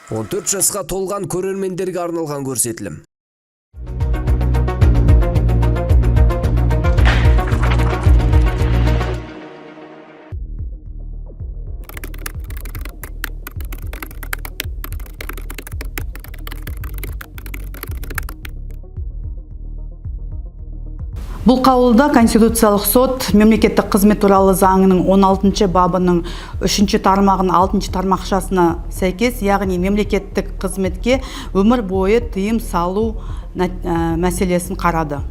14 жасқа толған көрермендерге арналған көрсетілім. Бұл қаулыда Конституциялық сот мемлекеттік қызмет туралы заңының 16 бабының 3 тармағының 6 тармақшасына сәйкес, яғни мемлекеттік қызметке өмір бойы тыйым салу мәселесін қарады.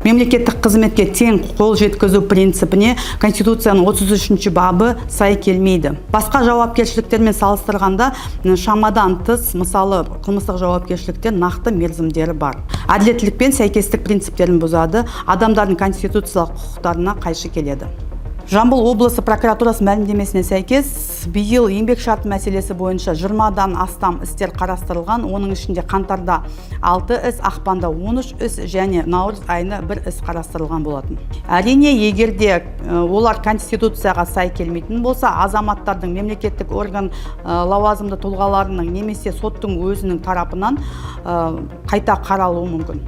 Мемлекеттік қызметке тең қол жеткізу принципіне Конституцияның 33 бабы сай келмейді. Басқа жауапкершіліктермен салыстырғанда шамадан тыс, мысалы, қылмыстық жауапкершілікте нақты мерзімдері бар. Әділеттілік пен сәйкестік принциптерін бұзады, адамдардың конституциялық құқықтарына қайшы келеді. Жамбыл облысы прокуратурасы мәлімдемесіне сәйкес, биыл еңбек шарты мәселесі бойынша 20-дан астам істер қарастырылған. Оның ішінде қаңтарда 6 іс, ақпанда 13 іс және наурыз айында бір іс қарастырылған болатын. Әрине, егер де олар конституцияға сай келмейтін болса, азаматтардың, мемлекеттік орган лауазымды тұлғаларының немесе соттың өзінің тарапынан қайта қаралуы мүмкін.